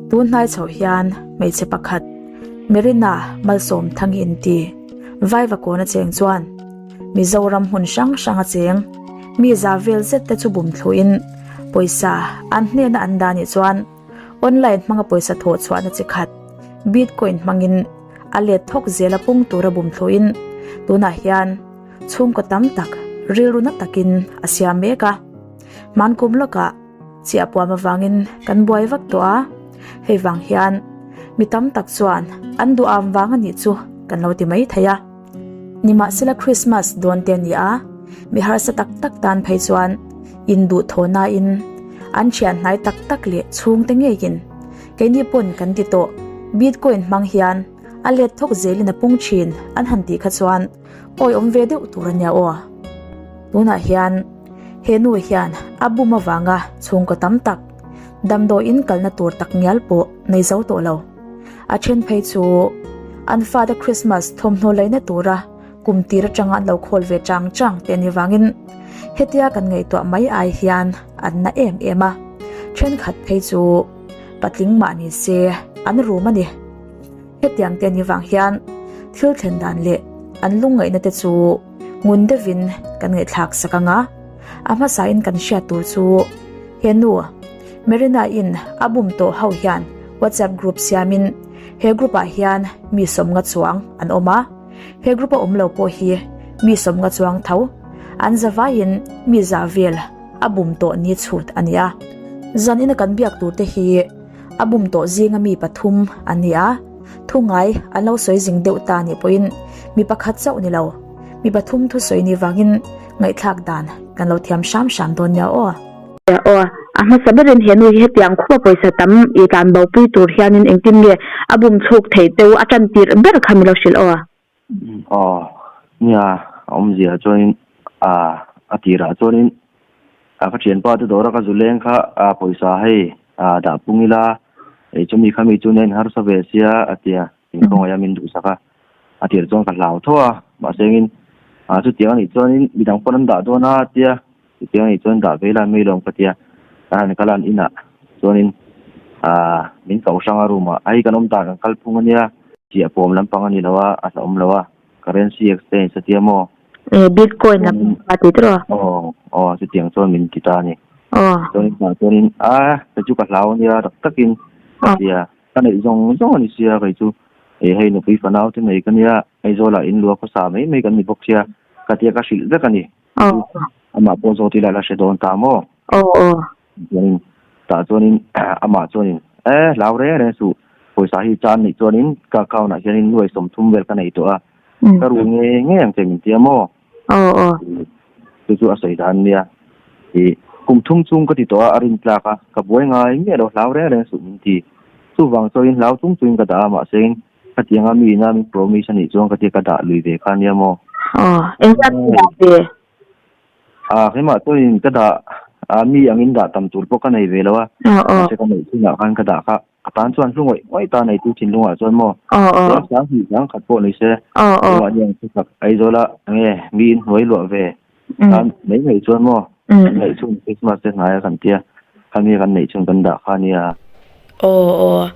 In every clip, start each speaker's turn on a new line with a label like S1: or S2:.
S1: Tun hnai chhoh hian hmeichhe pakhat Merina Malsawmthangi inti Vaivakawn a cheng chuan Mizoram hmun hrang hrang a cheng mi za vel zet te chu bum thluin pawisa an hnena an dah nih chuan online hmanga pawisa thawh chhuahna chi khat Bitcoin hmangin a let thawk zel a pung tura bum thluin tunah hian chhungkaw tam tak rilru na takin a siam mek a. Hmankum lawkah chiah puam avangin kan buai vak tawh a, hei vang hian mi tam tak chuan an duham vang a nih chu kan lo ti mai thei a. Nimahsela Christmas dawn te a ni a, mi harsa tak tak tan phei chuan induhthawhnain an thian hnai tak tak leh chhungte ngeiin keini pawn kan ti tawh Bitcoin hmang hian a let thawk zelin a pung thin an han tih kha chuan Awi awm ve deuh tur a nia aw. Tunah hian he nu hian a bum avanga chhungkaw tam tak damdawiin kalna tur tak ngial pawh nei zo tawh lo. A then phei chu an fate Christmas thawmhnaw leina tura kum tir atanga an lo khawl ve chang chang te ni vangin hetia kan ngaihtuah mai ai hian an na em em a. Thenkhat phei chu patling mah ni se an rum a ni. Hetiang te ni vang hian thil thlen dan leh an lungngaihna te chu ngun deuhin kan ngaihthlak sak ang a, a hmasain kan hriat tur chu he nu Marina in a bum tawh ho hian WhatsApp group siamin he group ah hian mi sawmnga chuang an awm a, he group a awm lo pawh hi mi sawmnga chuang tho an zavaiin mi zah vel a bum tawh ni chhut a ni a, zanin a kan biak tur te hi A bum tawh zinga mi pathum an ni a, thu ngai an lo sawi zing deuh ta nih pawhin mi pakhat chauh ni lo, mi pathum thusawi ni vangin ngaihthlak dan kan lo thiam hram hram dawn nia aw.
S2: Aw, a hmasa berin he nu hi hetiang khupa pawisa tam i tlan bo pui tur hianin engtin nge a bum chhuk theih teu a tan tirh ber kha mi lo hrilh aw.
S3: Aw, nia, a awmzia chuanin a tirah chuanin ka thianpa te dawra ka zu leng kha pawisa hei dah pung ila ei chumi khami chu nen harsa ve sia a tia min khawngaih a min duhsak a, a tirh chuan ka hlau tho a mahse engin chutiang anih chuanin midang pawn an dah dawn a tia chutiang anih chuan dah ve ila mai lawm ka tia ka han kal a an inah chuanin min koh hrang a room ah hei kan awm dan kan kal phung ania. Chiah pawm lampang a ni lo a, a hlauhawm lo a, currency exchange a tia maw?
S2: Eh, bitcoin lam a ti tawh a.
S3: Aw, aw, chutiang chuan min ti ta a ni.
S2: Aw.
S3: Chuanin tah chuanin, a, kei chu ka hlau a nia, tak takin a ti a. Ka neih zawng zawng a ni sia, kei chu eh hei nupui fanau te nei ka nia, Aizawlah in lua khawsa mai mai kan ni bawk sia, ka tia ka hrilh vek a ni.
S2: Aw.
S3: Amah pawh zawt ila la hre dawn ta maw?
S2: Aw, aw.
S3: Chuanin tah chuanin amah chuanin e hlau reng reng suh pawisa hi chan nih chuanin ka account ah hianin nuai 30 vel ka nei tawh a ka rul nge nge ang che min tia maw?
S2: Aw aw.
S3: Chu chu a sawi dan nia i kum thum chung ka ti tawh a a rin tlak a ka buai ngai miah lo hlau reng reng suh min ti chuvang chuanin hlau chung chungin ka dah a mahse in khatianga mi ina min promise a nih chuan ka tia ka dah lui ve kha nia maw?
S2: Aw engzat nge dah ve?
S3: Ah keimah chuanin ka dah ah mi angin dah tam tur pawh ka nei ve lo a mahse ka neih chhunah khan ka dah kha ka tan chuan hlu ngawih ngawih ta neitu thinlungah chuan maw chuan sang hnih sang khat pawh ni se keimah hian thu tak Aizawla enge mi in hnuai luah ve tan mai mai chuan maw kan neih chhun Christmas te hnaia kan tia khami kan neih chhun kan dah kha nia.
S1: Aw aw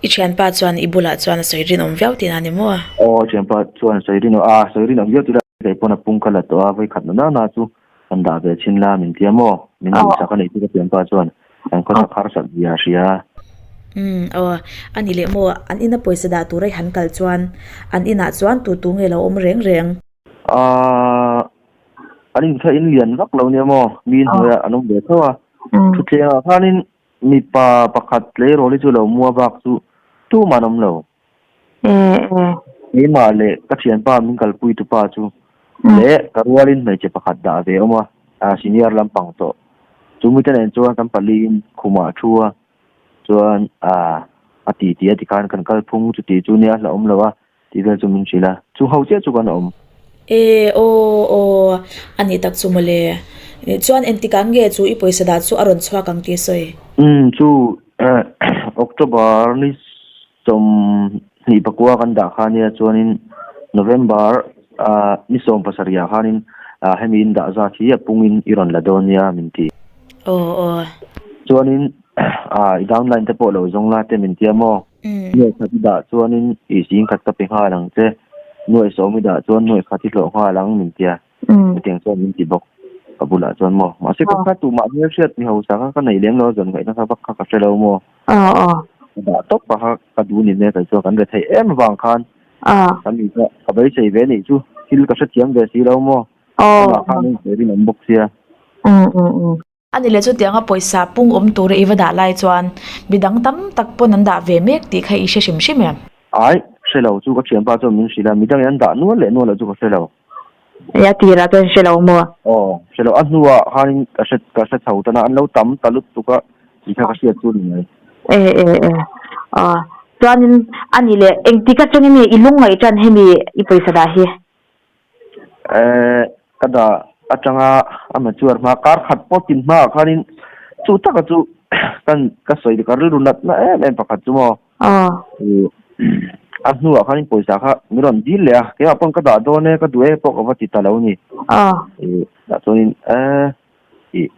S1: i thianpa chuan i bulah chuan a sawi rinawm viau tihna a ni maw?
S3: Aw thianpa chuan a sawi rinawm a sawi rinawm viau tih Kei pawn a pung ka la tawh a, vawikhat na nana chu kan dah ve chhin la min tia maw? Min duhsak a nih chu ka thianpa chuan kan khawsak harsat zia a hria.
S1: Umm aw, a ni leh maw? An ina pawisa dah tura i han kal chuan an inah chuan tu tu nge lo awm reng reng?
S3: Aaa, an in kha in lian vak lo nia maw? Mi hnuaiah an awm ve tho a, thutthlengah khanin mipa pakhat tleirawl hi chu lo mua bak chu tumah an awm lo. Keimah leh ka thianpa min kalpui tu pa chu leh ka rualin hmeichhe pakhat dah ve awm a, senior lampang tawh. Chu mite nen chuan kan paliin khumah a thu a, chuan a ti ti a tikhan kan kal phung chuti chu nia hlauhawm lo a tih vel chu min hrilh a, chu ho chiah chu kan awm.
S1: E aw aw a nih tak chu mawle. Chuan engtikah nge chu i pawisa dah chu a rawn chhuak ang tih sawi?
S3: Umm chu October ni 24 kan dah kha nia chuanin November ni 17 ah khanin hemi in dah zat hi a pungin i rawn la dawn nia min ti.
S1: Aw aw.
S3: Chuanin i downline te pawh lo zawng la te min tia maw? Nuaih khat i dah chuanin i sing khat ka pe nghal ang che, nuaih sawm i dah chuan nuaih khat i hlawh nghal ang min tia. Chutiang chuan min ti bawk ka bulah chuan maw. Mahse ka kha tumah hmelhriat mi hausa kha ka nei lem lo a zawn ngaihna kha vak kha ka hre lo maw. Ka dah tawp a kha ka duh ni mek kei chuan kan rethei em avang khan ka mi kha ka beisei ve nih chu thil ka hrethiam ve si lo maw. Amah khan a insawi rinawm bawk sia.
S1: A ni leh chutianga pawisa pung awm tura i va dah lai chuan midang tam tak pawn an dah ve mek tih kha i hre hrim hrim em?
S3: Ai, hre lo chu ka thianpa chuan min hrilh a, midangin an dah nual leh nual loh chu ka hre lo.
S2: Nia tirah chuan hre lo maw?
S3: Aw, hre lo. A hnuah khanin ka hre ka hre chho tan a, an lo tam ta lutuk a tih kha ka hriat chu ni mai.
S2: E e e, aw chuanin a ni leh engtik atangin nge i lungngaih tan hemi i pawisa dah hi?
S3: Eh, ka dah atanga a mature hma kar khat pawh tin hmaah khanin chu taka chu kan ka sawi ka rilru natna em em pakhat chu maw. A hnuah khanin pawisa kha min rawn dil leh a, keimah pawn ka dah dawn e, ka duh e pawh ka va ti ta lo ni. Tah chuanin eh ih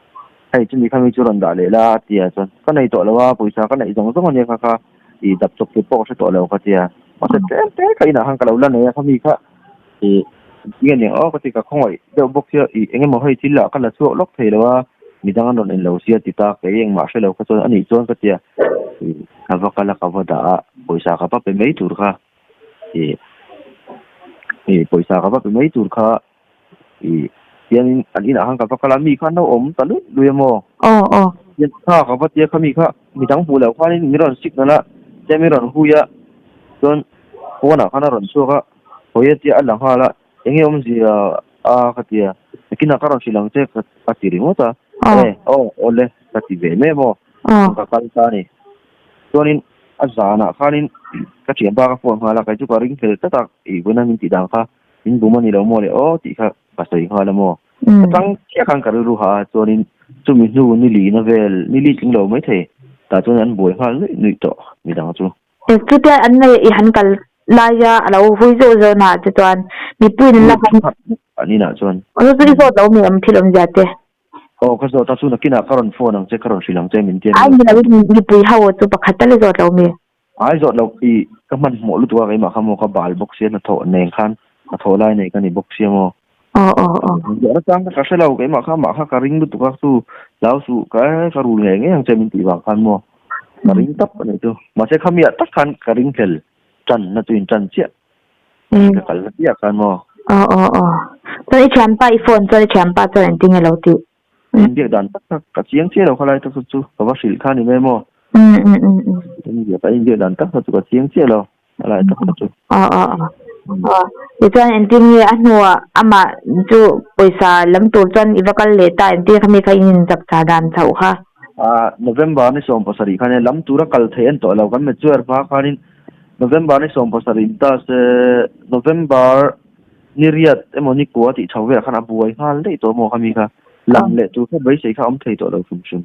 S3: hei chumi kha mi chu rawn dah leh la a ti a chuan ka nei tawh lo a pawisa ka neih zawng zawng ania kha kha ih dap chawp tur pawh ka hre tawh lo ka ti a mahse tlem te kha inah khan ka lo la nei a kha mi kha ih enge niang aw ka ti ka khawngaih deuh bawk sia ih eng emaw hei thil ah ka la chhuak lawk thei lo a midang an rawn en lo sia ti ta kei engmah hre lo kha chuan anih chuan ka ti a ih ka va kal a ka va dah a pawisa ka va pe mai tur kha ih ih pawisa ka va pe mai tur kha. Ih, tiangin an inah khan ka va kal a, mi kha an lo awm ta luih luih a maw?
S2: Aw, aw.
S3: Tiang kha ka va tia kha mi kha midang hmuh loh khanin min rawn signal a, tiang min rawn hui a, chuan pawnah khan a rawn chhuak a, hawi a tia a la nghal a, eng nge awmzia a ka tia, nakinah ka rawn hrilh ang che ka ti ringawt a, e, aw, awle ka ti ve mai a maw? Ka kal ta a ni. Chuanin a zanah khanin ka thianpa ka phone nghal a, kei chu ka ring fel tlat a, ih vawiin a min tih dan kha. In bum a ni lo maw le aw tih kha ka sawi nghal a maw. Ka tang chiah khan ka rilru ha a chuanin chumi hnu ni lina vel ni li tling lo maithei tah chuan an buai nghal nuih nuih tawh midang chu.
S2: Chutia an nei i han kal laia a lo hui zawh zawh naah che chuan mipuiin an la han.
S3: An inah chuan.
S2: Chu chu i zawt lo mi awm thil awmzia te.
S3: Aw ka zawt a chu nakinah ka rawn phone ang che ka rawn hrilh ang che min ti a ni.
S2: Ai ni loin mipui ho chu pakhat tal i zawt lo mi.
S3: Ai zawt loh i ka hmanhmawh lutuk a keimah kha maw ka bal bawk sia hnathawh nen khan hnathawh lai nei ka ni bawk sia maw.
S2: Aw aw aw.
S3: Zawh nachang kha ka hre lo keimah kha mah kha ka ring lutuk a chu hlau suh ka ka rul ngei ngei ang che min tih vang khan maw ka ring tap a nih chu. Mahse khamiah tak khan ka ring hlel tan na chu in tan chiah ka kal na chiah khan maw.
S2: Aw aw aw. Chuan i thianpa i phone chuan i thianpa chuan engtin nge lo tih?
S3: Inbiak dan tak tak ka chiang chiah lo khalai tak chu ka va hrilh kha ni mai maw? Inbiak a inbiak dan tak tak chu ka chiang chiah lo khalai tak tak chu.
S2: Aw aw aw. Aw tichuan engtin nge a hnuah amah chu pawisa lam tur chuan i va kal leh ta engtin khami kha in inchak chah dan chhoh kha?
S3: Ah November ni 17 khan lam tura kal theih an tawh lo kan mature hma khanin November ni 17 in ta se November Ni riat emaw ni kua tih chho velah khan a buai nghal daih tawh maw khami kha lam leh tur kha beisei kha a awm thei tawh lo hrim hrim.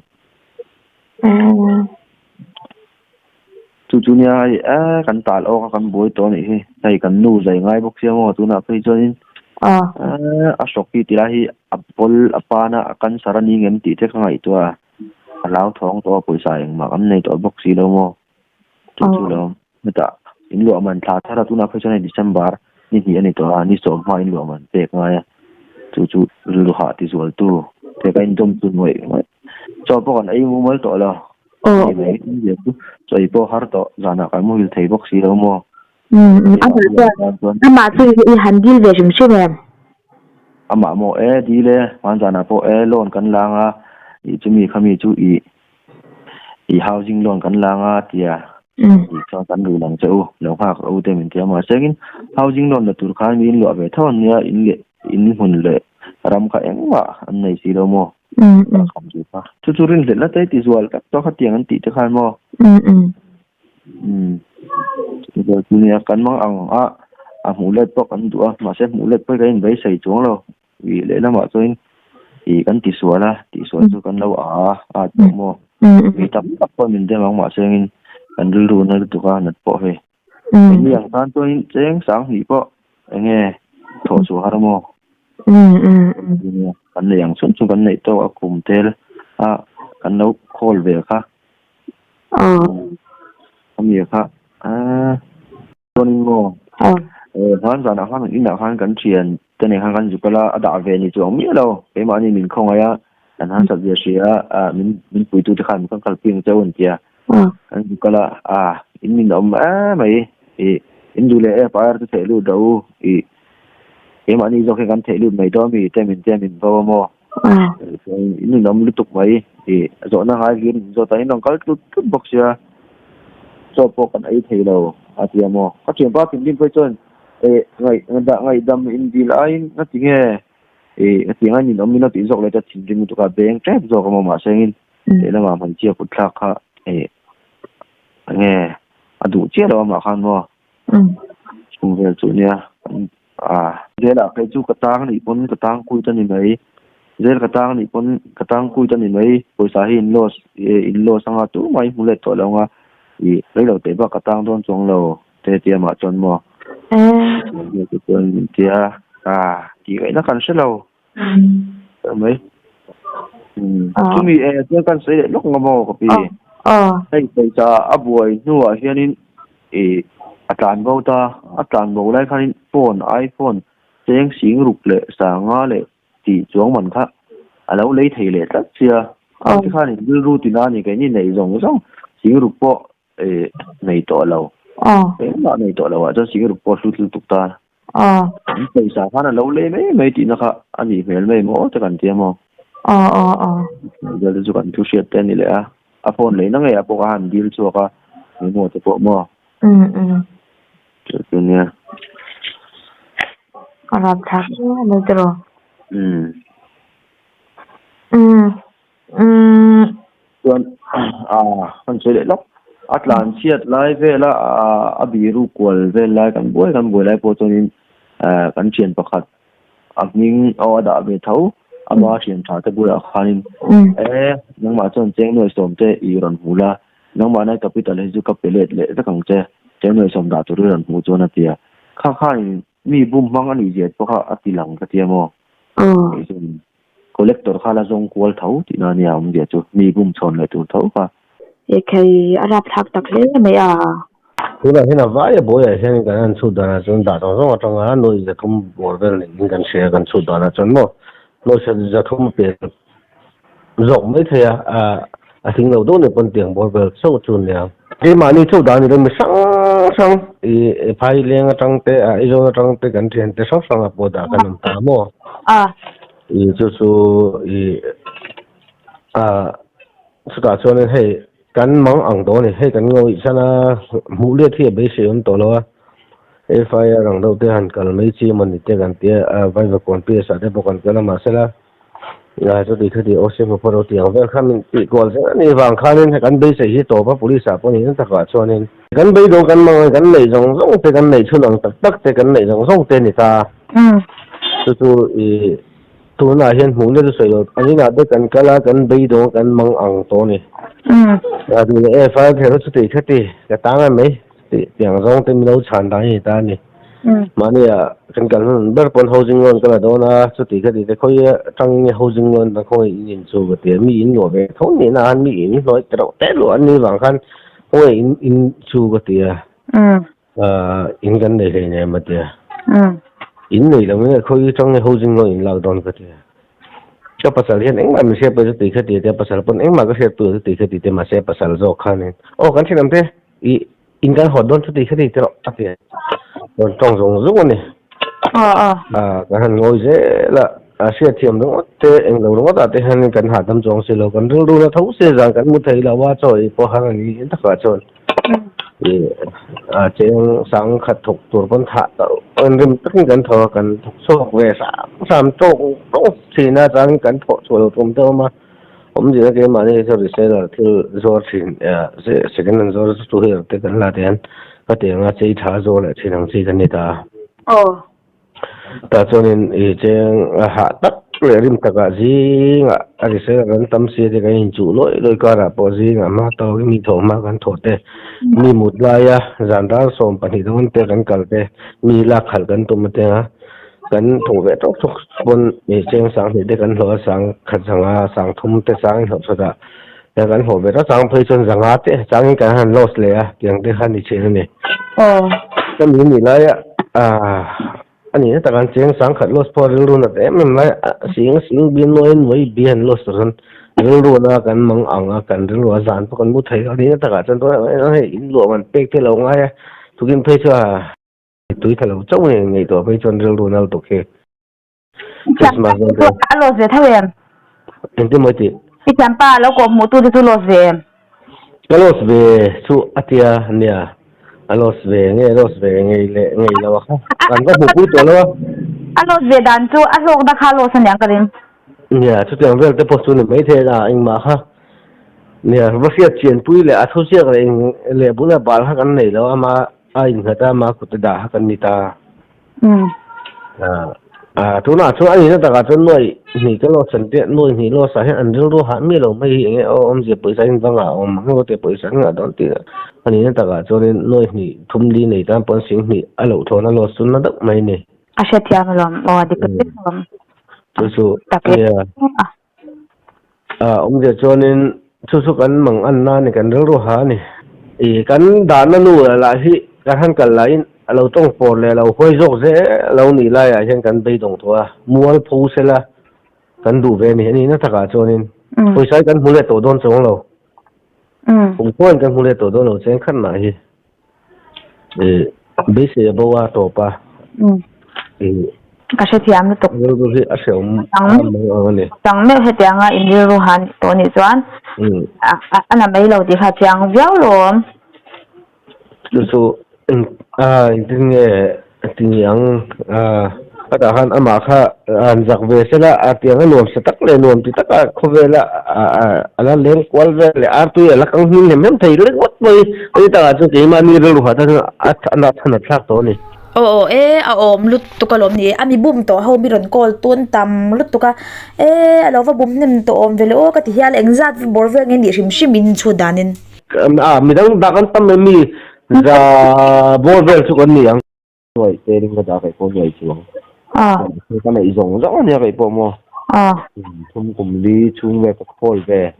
S3: Chu chu nia hei e kan tal awk a kan buai tawh a nih hi hei kan nu zai ngai bawk sia maw tunah phei chuanin a hrawk hi tilai hi a pawl a pana a cancer a ni ngem tih te ka ngaihtuah a a hlauthawng tawh a pawisa engmah kan nei tawh bawk si lo maw. Chu chu lo hetah in luah man thla thar a tunah phei chuan hei December ni hnih a ni tawh a ni sawm hma in luah man pek ngai a chu chu rilru hah ti zual tu te ka indawm chu nuaih nuaih chaw pawh kan ei mumal tawh lo ni mai chu chaw ei pawh har tawh zanah kan muhil thei bawk si lo maw.
S2: Amah chu i han dil ve hrim hrim em?
S3: Amah maw e dil e hman zanah pawh e loan kan lang a ih chumi khami chu ih I housing loan kan la anga tia tih chuan kan rul ang che u, lo nghak rawh u te min ti a. Mahse engin housing loan la tur khan mi inluah ve tho an nia, in leh in hmun leh ram kha engmah an nei si lo maw? Chu chu rinhlelhna te ti zual tak tawk khatiang an tih te khan maw? Chu nia kan mang ang a, a hmuh let pawh kan duh a, mahse hmuh let pawh hi kan inbeisei chuang lo. Ih lehlamah chuan ih kan tisual a, tihsual chu kan lo a a tawh maw? Mi tam tak pawh min dem ang mahse engin kan rilru na lutuk a nat pawh hei. Engni ang tan chuanin cheng sang hnih pawh enge thawh chhuah har maw? Kan nei ang chhun chu kan neih tawk a kum tel a. kan lo call ve kha.
S2: Aw.
S3: Ami kha a chuanin maw
S2: Aw.
S3: Hman zanah khan inah khan kan thian te nen khan kan zuk kal a, a dah ve ni chuang miah lo. Keimahni min khawngaih a, kan harsat zia hria a, min min puitute khan kan kalpui ang cheu an ti a. Kan zuk kal a, a in min awm em mai ih in duh leh FIR te theih lut rawh u ih keimahni zawk hian kan theih lut mai dawn mi te min tia min vo a maw. In ninawm lutuk mai tih zawhna ngai hlir min zawt a, in rawn kal tlut tlut bawk sia, chaw pawh kan ei thei lo a ti a maw? Ka thianpa thinrim phei chuan eh ngaih ngaihdam indil aiin nga ti nge ih nga ti ngai ninawm min lo tih zawk leh chuan thinrim lutuk a beng tep zawk a maw mahse engin lehlamah hmeichhia kut thlak kha eh enge a duh chiah lo amah khan maw? Chung vel chu nia a. Zelah phei chu ka tang nih pawn ka tang kuit a ni mai. Zel ka tang nih pawn ka tang kuit a ni mai. Pawisa hi in loss in loss anga tumah in hmu let tawh lo anga ih rei lo teh bak ka tang dawn chuang lo te tia mah chuan maw. Chuan min tia a tih ngaihna kan hre lo. Mai. Chumi eh chuan kan sawi leh lawk nga maw ka pi. Hei pawisa a buai hnuah hianin ih a tlan bo ta. A tlan bo lai khanin phone iPhone cheng sing ruk leh sanga leh tih chuang man kha a lo lei thei leh tlat sia. Ti khanin rilru tina a ni keini neih zawng zawng sing ruk pawh ih nei tawh lo. Engmah nei tawh lo ah chuan sing ruk pawh hlut lutuk ta.
S2: Aw.
S3: An pawisa khan a lo lei mai mai tihna kha a nih hmel mai maw te kan ti a maw?
S2: Aw aw aw.
S3: Vel te chu kan thu hriat te a ni leh a, a phone leina ngeiah pawh ka han dil chhuak a, memo te pawh maw?
S2: Um um.
S3: Chu chu nia.
S2: A rap thlak hle mai tiraw?
S3: Um.
S2: Um um.
S3: Chuan aaa kan sawi leh lawk, a tlan chhiat lai vela a biru kual vel lai kan buai kan buai lai pawh chuanin eh kan thian pakhat a hming aw a dah ve tho ama thian tha te bulah khanin eh nangmah chuan cheng nuai sawm te i rawn hmu la, nangmah nai capital hi chu ka pe let leh vek ang che, cheng nuai sawm dah tur i rawn hmuh chuan a ti a, kha khanin mi bum hmang a nih zia pawh kha a ti lang ka tia maw? Collector kha la zawng kual tho tihna ania awmzia chu mi bum chhawn leh tur tho kha.
S2: Ekhei a rapthlak tak hle mai a.
S4: Tunah hian a vai a buaiah hian kan han chhut danah chuan dah zawng zawng atanga nuaih zathum bawr vel niin kan hria kan chhut danah chuan maw nuaih zathum a pe zawk mai thei a, a hling lo deuh nih pawn tiang bawr vel chauh chu nia. Keimahni chauh dan ni lo mi hrang hrang i phai leng atang te Aizawl atang te kan thiante hrang hrang a pawh dah kan awm ta maw. I chu chu i a chutah chuanin hei kan mang ang dawn a ni hei kan ngawih chhan a hmuh let hi a beisei awm tawh lo a FIR ang deuh te han kal mai chi emaw ni te kan tia a Vaivakawn PS ah te pawh kan kal a mahsela chuti kha ti awse hmu phawt rawh tih ang vel kha min tih kual zel a nih vang khanin hei kan beisei hi tawp a police ah pawh niin takah chuanin kan beidawng kan mang kan neih zawng zawng te kan neih chhun ang tak tak te kan neih zawng zawng te a ni ta. Chu chu i tunah hian hmuh nge chu sawi lo an inah te kan kal a kan beidawng kan mang ang tawh a ni. A duh leh e file kher chuti khati ka tang a mai tih tiang zawng te min lo chhan dan a ni ta a ni. Mahni ah kan kal hman ber pawn housing loan ka la dawn a chuti khati te khawi atangin nge housing loan a khawngaih in in chu ka ti a mi in luah ve tho nihna ah khan mi in hnuai te reuh te luah an nih vang khan khawngaih in in chu ka ti a. In kan nei hlei nem a tia. In nei lo nge khawi atang nge housing loan in lak dawn ka tia. Ka pasal hian engmah min hriat pawh chu tui kha ti tia pasal pawn engmah ka hriat pawh chu tui kha ti tia mahse pasal zawk khanin aw kan thenawm te i in kan hawt dawn chu tui kha ti rawh a tia. Rawn tawng zawng zawng a ni. Kan han ngawi zel a, a hriat thiam ringawt te englo ringawt ah te hian kan hahdam chuang si lo kan rilru na tho se zan kan mu thei lo a chaw ei pawh har a ni takah chuan. A cheng sang khat thawk tur pawn thah tawh an rim takin kan tho a kan thawk chhuak ve hram hram tawk tawk thin a chuan kan thawh chhuah loh tum deuh awm a awmzia keimahni hi chu reseller thil zuar thin second hand zuar chu hi te kan la te hian ka ti anga chei tha zuar leh thin ang chi kan ni ta a. Tah chuanin i cheng a hah tak leh rim takah zingah a ri sel a kan tam si a te kan inchuh lawih lawih karah pawh zingah hma tawkin mi thawh hma kan thawh te, mi mut laia zan ral 12 dawn te kan kal te, mi lak khalh kan tum a te a. Kan thawh ve tawk tawk pawn mi cheng sang hnih te kan hlawh a, sang khat zanga sang thum te changin hlawh chhuat a, tiang kan hlawh ve tawk chang phei chuan zanga te changin kan han loss leh a, tiang te kha ni thin a ni. Ka mi nih laia a nih na tak an cheng sang khat loss pawh rilru nat em em lai a, sing sing bi nuai nuai bi han loss tur chuan rilru na kan mang ang a, kan rilru a zan pawh kan mu thei lo a nih na takah chuan tunah hei in luah man pek te lo ngai a, tukin phei chu a. Tui tha lo chauh nge ngaihtuah phei chuan rilru nal tuk hi. Christmas dawn te.
S2: A loss ve tho em?
S4: Engtin maw i tih?
S2: I thianpa lo kawh hmuh tu te chu loss ve em?
S4: Ka loss ve chu a tia nia. A loss ve nge loss ve ngei leh ngei lo a kha. Kan va hmuhpui tawh lo a.
S2: A loss ve dan chu a hlawkna kha loss aniang ka ring.
S4: Nia, chutiang vel te pawh chu ni maithei a, engmah kha nia va hriat chianpui leh a thuziak leh eng leh bula bal kha kan nei lo a, ama a innghat a, ama kut a dah kha kan ni ta. A, tunah chuan a nihna takah chuan nuai hnih ka loss an tia, nuai hnih loss ah hian an rilru hah miah lo mai hi enge aw awmzia pawisa in va ngah awm ang emaw tih pawisa an ngah dawn tih a nihna takah chuanin nuai hnih thum li nei tan pawn sing hnih a loh thlawna loss chu na deuh mai a ni.
S2: A hrethiam alawm, aw a dik vek alawm.
S4: Chu chu nia. A awmzia chuanin chu chu kan mang anna a ni, kan rilru ha a ni. I kan dahna nu lah hi kan han kal lahin a lo tawng pawr leh a lo huai zawk zel lo nih laiah hian kan beidawng tawh a, mual pho sela kan duh ve a ni. A nihna takah chuanin pawisa hi kan hmu leh tawh dawn chuang lo. Kum khuain kan hmu leh tawh dawn lo cheng khat mah hi. I beisei a bo a tawp a. I
S2: Ka hrethiam lutuk.
S4: Rilru hi a hreawm a mai ang a ni.
S2: Chang meuh hetianga in rilru han tawh nih chuan a na mai lo tih kha chiang viau lawm.
S4: Chu chu a engtin nge ti ni ang a ka tah khan amah kha an zak ve sela a tiang a nuam sa tak leh nuam ti taka khawvela a la leng kual vel leh artui a la kang hming hem hem thei ringawt mai ani takah chuan keimahni rilru hah tan a a than a thlak tawh a ni.
S1: Aw aw e a awm lutuk alawm ni a mi bum tawh ho mi rawn call tun tam lutuk a e a lo va bum hnem tawh awm ve le aw ka ti hial engzat bawr vel nge nih hrim hrim in chhut danin.
S4: A midang dak an tam em mi za bawr vel chu kan ni ang. Nuaih te ring ka dah kaih pawh nuaih chuang. Ka neih zawng zawng ania kaih pawh maw. Thum kum li chhung vel ka khawl ve.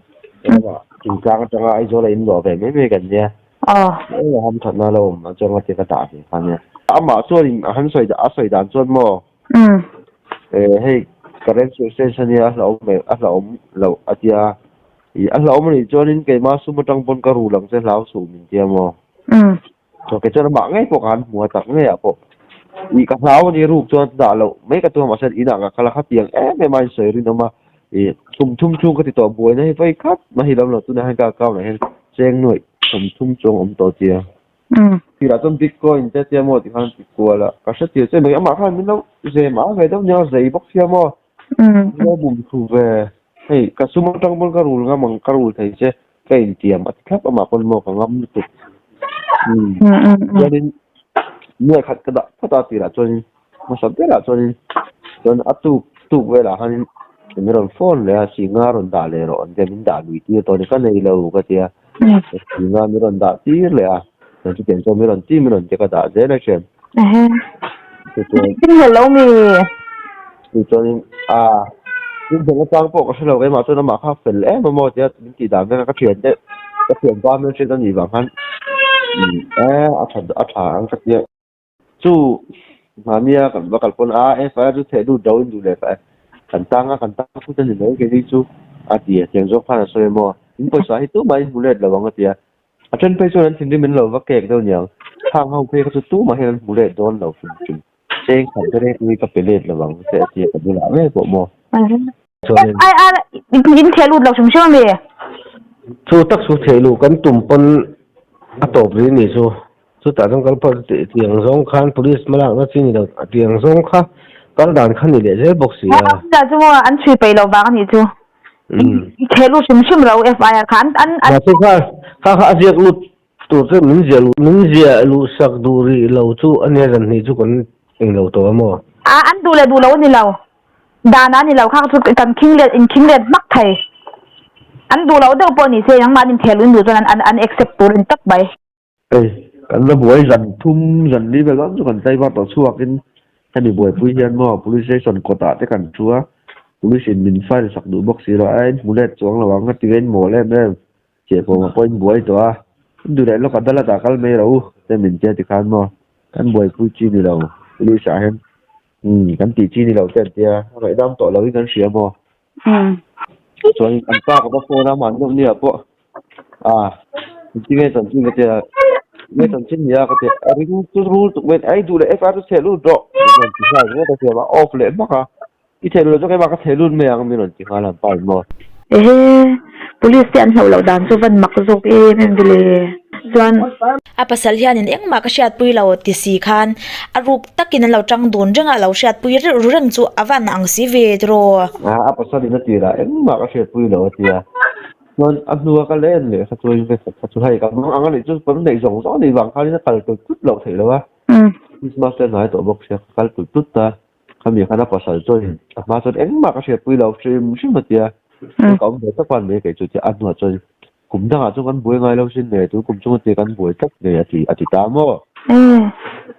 S4: Thingtlang atanga Aizawl a inluah ve mai mai kan nia. Eng a hamthatna lo awm atanga te ka dah ve kha nia. Amah chuanin a han sawi a sawi dan chuan maw. Hei current sources ania a hlauhawm a hlauhawm loh a tia. Ih a hlauhawm anih chuanin keimah sum atang pawn ka rul ang che hlau suh min tia maw. Chuan kei chuan amah ngei pawh ka han hmu a tak ngeiah pawh. Ih ka hlau ani ruk chuan dah loh mai ka tum a mahse inah ka kal a khatiang em em a insawi rinawm a. Ih kum thum chhung ka ti tawh buaina hi vawi khat mahhi lam lo tunah hian ka account ah hian cheng nuaih 30 chuang awm tawh tia. Tirah chuan bitcoin te tia maw tikhan ti kual a, ka hre tir che mai amah khan min lo zem a ve deuh nia zei bawk sia maw min lo bum thu ve hei ka sum atang pawn ka rul ngam ang ka rul thei che ka intiam a ti thlap amah pawn maw ka ngam lutuk chuanin nuai khat ka dah phawt a tirah chuanin hmasa berah chuanin chuan a tuk tuk velah khanin min rawn phone leh a singa rawn dah leh rawh an tia min dah lui tir tawh a ni ka nei lo ka tia. Tinga mi rawn dah tir leh a, chuan chutiang chuan mi rawn ti mi rawn ti ka dah zel a hriat.
S2: Tin hel lo mi.
S4: Chuan a tin hel atang pawh ka hre lo keimah chuan amah kha fel em a maw tia min tih dan vek a ka thian te ka thian pa hmel hriat a nih vang khan e a tha a tha ang ka tia. Chu mahnia kan va kal pawn a FIR chu theh lut do in duh leh fah e. Kan tang a kan tang thut a ni mai keini chu a ti a tiang zawk khan a sawi maw. In pawisa hi tumah in hmu let lo ang a ti a. A then phei chuan an thinrim in lo va kek deuh niang. Khang ho phei kha chu tumah hian an hmu let dawn lo hrim hrim. Cheng khat te reng hi ka pe let lo ang che a ti a ka bulah ngei pawh maw.
S2: FIR in theh lut lo hrim hrim a mi?
S4: Chu tak chu theh luh kan tum pawn a tawp rih ni chu. Chutah chuan kal phawt a tiang zawng khan police hmalakna chi ni lo a tiang zawng kha kal dan kha ni leh zel bawk si a.
S2: Chutah chu maw an chhui peih loh vang a nih chu. I theh lut hrim hrim lo FIR kha an an.
S4: Mahse kha kha kha a ziak lut tur chu min ziah luh min ziah luh sak duh rih lo chu a nia zan hnih chu kan eng lo tawh a maw.
S2: A an duh leh duh lo a ni lo. Dan a ni lo kha chu kan khing let in khing let hmak thei. An duh loh deuh pawh ni se nangmah an intheh luh in duh chuan an an accept tur a ni tawp mai.
S4: Hei, kan la buai zan thum zan li vel dawn chu kan tlaivar tawh chhuakin
S5: Hemi buaipui hian maw Police Station kawtah te kan thu a, Police in min file sak duh bawk si lo, a in hmu let chuang lo ang a ti vein mawl em em, chehpawm ah pawh in buai tawh a, in duh leh lawk adalat ah kal mai rawh u te min tia tikhan maw kan buaipui chi ni lo Police ah hian umm kan tih chi ni lo te an tia, a ngaihdam tawh lo in kan hria maw. Chuan an pa ka va phone a mahni deuh nia pawh a tinge chanchin ka tia nge chanchin nia ka tia a ring chu rul tuk mai a i duh leh FIR chu chheh lut rawh min rawn ti nghal ringawt a siam a off leh hmak a i theh lut lo chu keimah ka theh lut mai ang min rawn ti nghal a an pa in maw.
S2: Ehe police te an hlauh loh dan chu van mak zawk em em vele chuan.
S1: A pasal hianin engmah ka hriatpui lo ti si khan a ruk takin an lo tang dun reng a, a lo hriatpui reuh reng chu a van ang si ve tiraw.
S5: A pasalin a tirah engmah ka hriatpui lo a ti a, chuan a hnua ka len leh kha chuan ka kha chu hei ka mang ang a nih chu kan neih zawng zawng a nih vang khanin a kal tut tut loh theih lo a, Christmas te a hnai tawh bawk sia ka kal tut tut ta, khami khan a pasal chuan a hma chuan engmah ka hriatpui lo hrim hrim a ti a, ka awm ve tak a ni mai kei chu tia a hnuah chuan Kum dangah chuan kan buai ngai lo sin le, tun kum chunga tia kan buai tlat nge a ti a ti ta maw?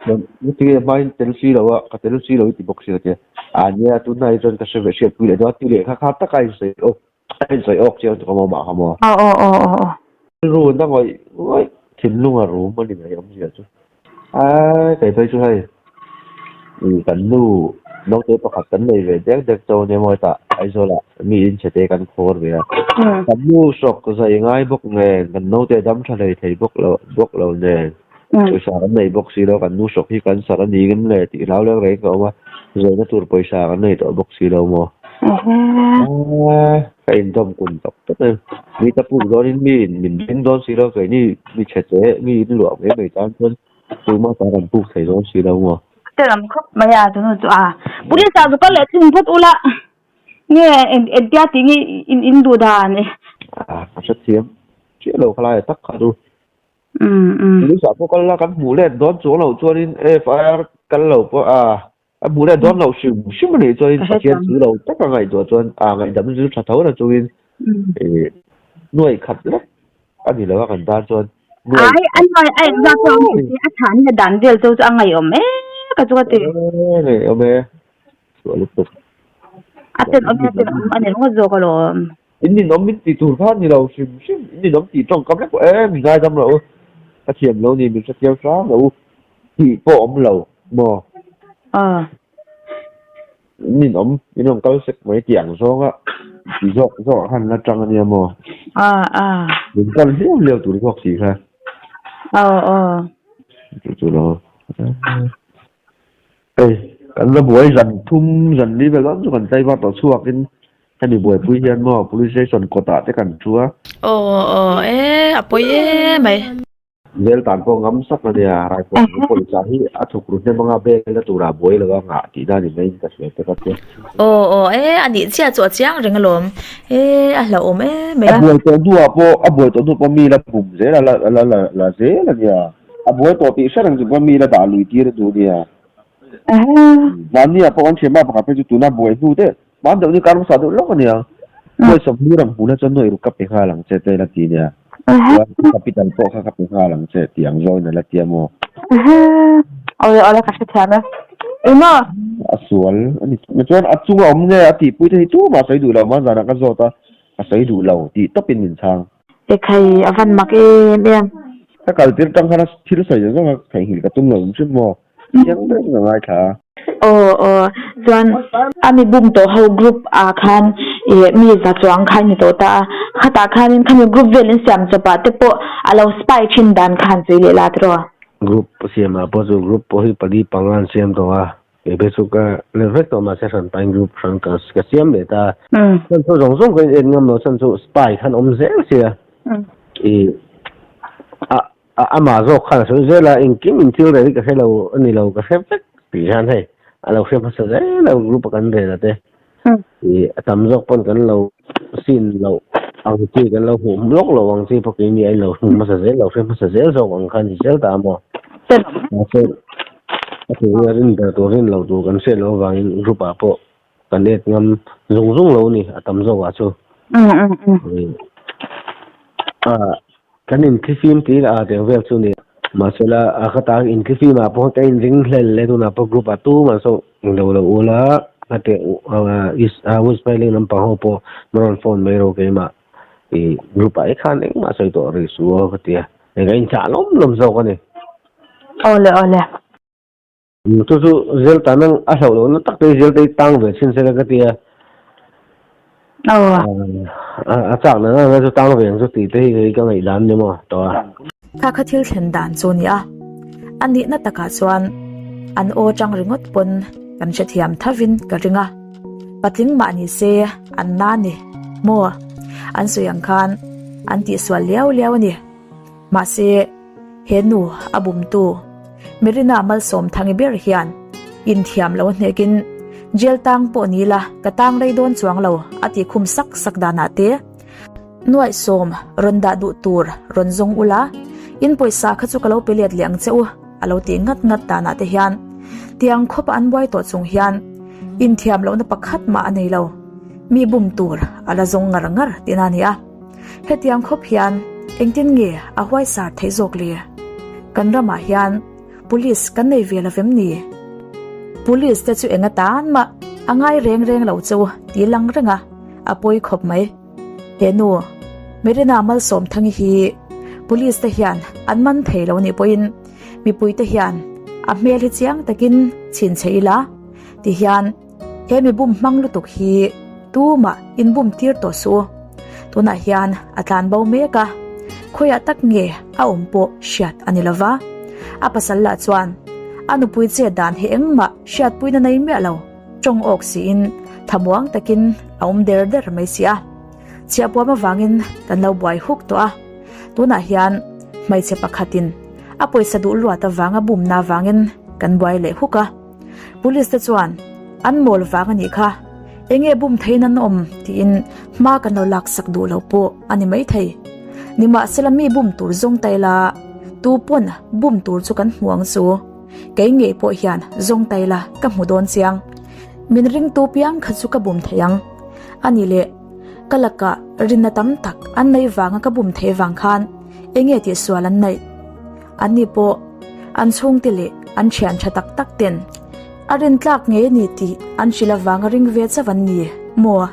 S5: Chuan tinge hmain tel si lo a, ka tel si lo i ti bawk si a tia. A nia tunah hi chuan ka hre ve hriatpui leh dawn a ti leh kha kha taka a insawi awk a insawi awk chiang tuk a maw mah kha maw?
S2: Aw aw aw aw aw.
S5: Rilru na ngawih ngawih thinlung a rum a ni mai awmzia chu. Ai kei phei chu hei ih kan nu naute pakhat kan nei ve dek dek chaw nia maw hetah Aizawl ah mi in chhe te kan khawr ve a kan nu hrawk zai ngai bawk nen kan naute dam tha hlei thei bawk lo bawk lo nen pawisa kan nei bawk si lo kan nu hrawk hi cancer a ni ngem le tih hlau leng reng ka awm a zaina tur pawisa kan nei tawh bawk si lo maw. Ka indawm kun tawp tawp em. Mi ta puk dawnin mi in min ring dawn si lo keini mi chhe che mi in luah mai mai tan chuan tuma ta kan puk thei dawn si lo maw.
S2: Te lam khawp mai a chunu chu a police ah chu kal leh thin phawt ula nge engtia tih nge in in duh dan e.
S5: A ka hrethiam chiah lo khalai tak kha chu. Police ah pawh kal la kan hmuh let dawn chuang loh chuanin FIR kal lo pawh a A hmuh leh dawn loh hrim hrim a nih chuanin Pathian chu lo taka ngaihtuah chuan a ngaihdam chu tha tho na chungin ih nuaih khat lek a ni lo a kan tan chuan nuaih
S2: Ai a nuaih a engzat pawh awm thei se a chhan leh dan vel chu chu a ngaihawm e ka chu ka ti.
S5: E ngaihawm e chhuah lutuk.
S2: A tenawm e a tenawm a ni ringawt zawk alawm.
S5: In ninawm min tih tur kha a ni lo hrim hrim in ninawm tih tawngkam lek pawh e mi ngaidam loh u ka thiam lo ni min hrethiam hrang loh u tih pawh awm lo maw? In ninawm in rawn kal sek mai tih ang zawnga ti zawk zawk ah khan la tang a nia maw? Min kal hliau hliau tur zawk si kha. Chu chu lo. Hei kan la buai zan thum zan li vel dawn chu kan tlaivar tawh chhuakin Hemi buaipui hian maw Police Station kawtah te kan thu a.
S1: Aw aw e a pawi e mai.
S5: Vel tan pawh ngam sak a nia, Raipur chu pawisa hi a thuk ru hnem anga bel na turah buai lo a ngah tih na ni maiin ka hria te ka tia.
S1: Aw aw e a nih chiah chu a chiang reng alawm e a hlauhawm e mai
S5: a. A buai tawh hnuah pawh a buai tawh hnu pawh mi la bum zel a la la la zel a nia. A buai tawh tih hre reng chu pawh mi la dah lui tir a duh a nia. Mahnia pawh kan thiam a pakhat phei chu tuna buai hnu deuh Hman deuh ni kar hmasa deuh lawk a nia. Nuai sawmhnih ram hmuhna chuan nuai ruk ka pe nghal ang che te la ti nia. Chuan capital pawh kha ka pe nghal ang che tih ang zawngin a la ti a maw?
S2: Awle awle ka hrethiam e. Emaw?
S5: A sual a ni. Chuan a chunga awm nge a tihpui te hi tumah a sawi duh lo mahse zanah ka zawt a, a sawi duh lo tih tawpin min chhang.
S2: Ekhai a van mak em em.
S5: Ka kal tir tang khan a thil sawi zawng zawng a theihnghilh ka tum lo awm hrim maw? Chiang deuhin ka ngaithla a.
S2: Aw aw chuan a mi bum tawh ho group ah khan ih mi za chuang kha ni tawh ta a, khatah khanin khami group vel in siam chawp ah te pawh a lo spy thin dan khan chui leh la tiraw.
S4: Group siam ah pawh chu group pawh hi pali panga an siam tawh a, kei phei chu ka let vek tawh mahse hran pain group hran ka siam leh ta a, chhan chu zawng zawng ka in en ngam lo chhan chu spy khan awm zel sia ih a A amah zawk khan a sawi zel a, engkim in thil rel hi ka hre lo a ni lo, ka hre vek tih hian hei a lo hre hmasa zel a group a kan rel a te ih a tam zawk pawn kan lo sin loh ang chi kan lo hmuh lawk loh ang chi pawh keini a in lo hmu hmasa zel lo hre hmasa zel zawk ang khan ni zel ta a maw. Mahse a thei a rin ber tur rin loh tur kan hriat loh avangin group ah pawh kan et ngam zung zung lo a ni a tam zawk ah chu. Kan inthlifim tih a teng vel chu ni. Mahsela a ka ta inthli fimah pawh ka inring hlel e tunah pawh group ah tumah saw englo lo ula a teh west smiling lampang ho pawh min rawn phone mai rawh keimah i group ah khan engmah sawi tawh rih suh aw ka ti a eng ka inchah lawm lawm zawk a ni.
S2: Awle awle.
S4: Chu chu zel tan ang a hlauh lohna tak te hi zel te hi tang ve chhin sela ka ti a.
S2: Aw.
S4: A chak na na chu tang ve ang chu tih te hi kei ka ngaihdan ni maw tawh a.
S1: Kha kha thil thlen dan chu ni a. A nihna takah chuan an aw tang ringawt pawn kan hrethiam thavin ka ring a. Patling mah ni se an na ni maw an sawi ang khan an tihsual liau liau a ni. Mahse he nu a bumtu Merina Malsawmthangi ber hian inthiam lo hnekin jail tang pawh ni la ka tang rei dawn chuang lo a tih khum sak sak danah te nuaihsawm rawn dah duh tur rawn zawng ula in pawisa kha chu ka lo pe let leh ang che u a lo tih ngat ngat danah te hian tiang khawpa an buai tawh chung hian inthiam lohna pakhat mah a nei lo mi bum tur a la zawng ngar ngar tihna a ni a. Hetiang khawp hian engtin nge a huaisar theih zawk le? Kan ramah hian Police kan nei ve lovem ni? Police te chu eng atan mah a ngai reng reng lo chu ti lang reng a, a pawi khawp mai. He nu, Merina Malsawmthangi hi Police te hian an man thei lo nih pawhin mipui te hian a hmel hi chiang takin chhinchhe ila ti hian He mi bum hmang lutuk hi tumah in bum tir tawh suh u. Tunah hian a tlan bo mek a, khawiah tak nge a awm pawh hriat a ni lova. A pasal lah chuan a nupui chet dan hi engmah hriatpuina nei miah lo, tawng awk siin thamuang takin a awm der der mai si a. Chhiahpuam avangin kan lo buai huk tawh a, tunah hian hmeichhe pakhatin a pawisa duh luat avanga bumna avangin kan buai leh huk a. Police te chuan an mawl vang a nih kha, enge bum theiin an awm tiin hma kan lo laksak duh lo pawh a ni maithei. Nimahsela mi bum tur zawng tai la, tu pawn bum tur chu kan hmu ang chu. Kei ngei pawh hian zawng tai la ka hmu dawn chiang. Min ringtu piang kha chu ka bum thei ang. A ni leh, ka lakah rinna tam tak an nei vanga ka bum thei vang khan enge tihsual an neih? An ni pawh an chhungte leh an thian tha tak tak ten a rin tlak ngei a ni tih an hrilh avanga ring ve chauh an ni maw?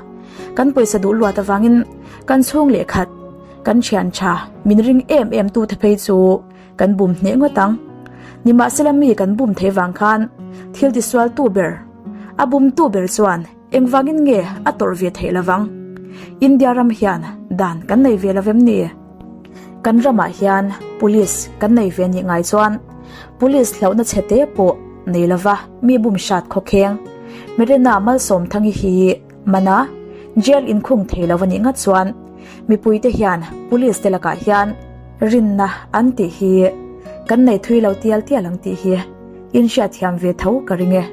S1: Kan pawisa duh luat avangin kan chhung leh khat kan thian tha min ring em em tu te phei chu kan bum hneh ngawt ang. Nimahsela mi kan bum thei vang khan thil tisual tu ber a bum tu ber chuan engvangin nge a tawrh ve theih lovang? India ram hian dan kan nei ve lovem ni? Kan ramah hian Police kan nei ve nih ngai chuan Police hlauhna chhe te pawh nei lova mi bum hrat khawkheng Merina Malsawmthangi hi mana jail inkhung thei lo a nih ngat chuan mipuite hian Police te lakah hian rinna an tih hi kan nei thui lo tial tial ang tih hi inhriatthiam ve tho ka ring e.